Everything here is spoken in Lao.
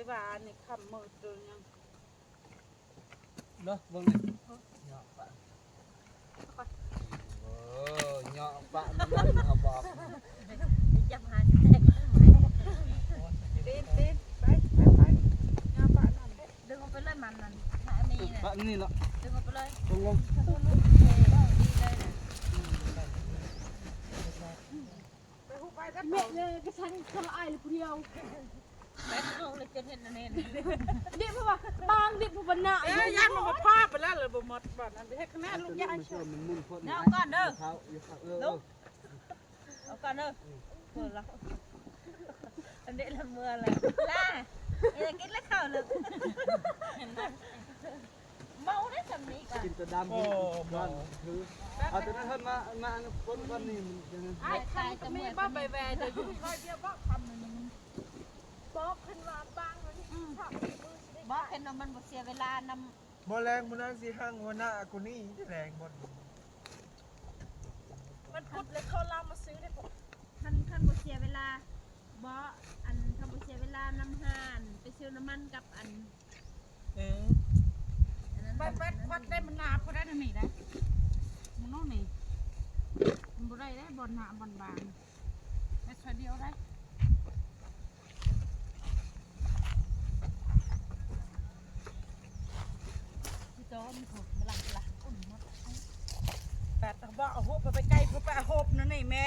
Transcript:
ວ່າອັນນີ້ຄ່ຳມືດໂຕຫຍັງ ເນາະ ເບິ່ງນີ້ ເຍາະປະ ໂອ້ ເຍາະປະ ມັນເຮົາບອກ ຈັບຫາຊິແຕກ ປີນ ປີນ ໄປ ໄປ ໄປ ເຍາະປະນັ້ນ ດຶງອອກໄປເລີຍ ມັນນັ້ນ ຖ້າມີນະ ປະນີ້ເນາະ ດຶງອອກໄປເລີຍ ຕົກລົງ ດີເລີຍນະ ໄປຮູ້ໄປແລ້ວ ແມ່ເອີຍ ກະສັນເຂົາອ້າຍລະຜູ້ດຽວ ແບບເຮົາລະຈົນເຮັດແນວນີ້ ດິບເພາະວ່າບາງດິບເພາະວ່າໜາວ ເອີ ຢ້ານມັນບໍ່ພໍໄປແລ້ວ ລະບໍ່ໝົດ ບາດນັ້ນເຮັດຂ້າງໜ້າລູກ ຢ່າ ເອົາກ່ອນເດີ ເອົາກ່ອນເດີ ເອົາກ່ອນເດີ ເອີ ລະ ອັນນີ້ລະເມື່ອລະ ລາ ເອີ ກິນລະເຂົ້າລະ ເມົາໄດ້ຊ່ຳນີ້ກະ ກິນແຕ່ດຳ ໂອ້ ເອົາແຕ່ນັ້ນ ມາ ມາຄົນກ່ອນນີ້ ອ້າຍ ຄຳກະມີບໍ່ ໄປແວ່ເດີ ຢູ່ຂ້ອຍດຽວບໍ່ ຄຳໜຶ່ງ ບອກເພິ່ນວ່າບາງມື້ນີ້ ອືມ ບອກເພິ່ນວ່າມັນບໍ່ເສຍເວລານຳ ບໍ່ແລງມື້ນັ້ນຊິຮັ່ງຫົວໜ້າກູນີ້ແລງບໍ່ ວັນພຸດແລ້ວເຂົາລາວມາຊື້ໄດ້ບໍ່ ຄັນ ຄັນບໍ່ເສຍເວລາ ບໍ່ ອັນ ຄັນບໍ່ເສຍເວລານຳຫ້າ ໄປຊື້ນ້ຳມັນກັບອັນ ເອີ ອັນນັ້ນ ໄປ ໄປ ຄວັກໄດ້ມັນໜາພໍໄດ້ນຳນີ້ໄດ໋ ມັນໂນ່ນນີ້ ມັນບໍ່ໄດ້ໄດ໋ ບ່ອນໜາບ່ອນບາງ ເຮັດເທື່ອດຽວໄດ້ ແປດ ເອົາບໍ່ ເອົາຮູບໄປໃກ້ ເອົາຮູບນັ້ນນີ້ແມ່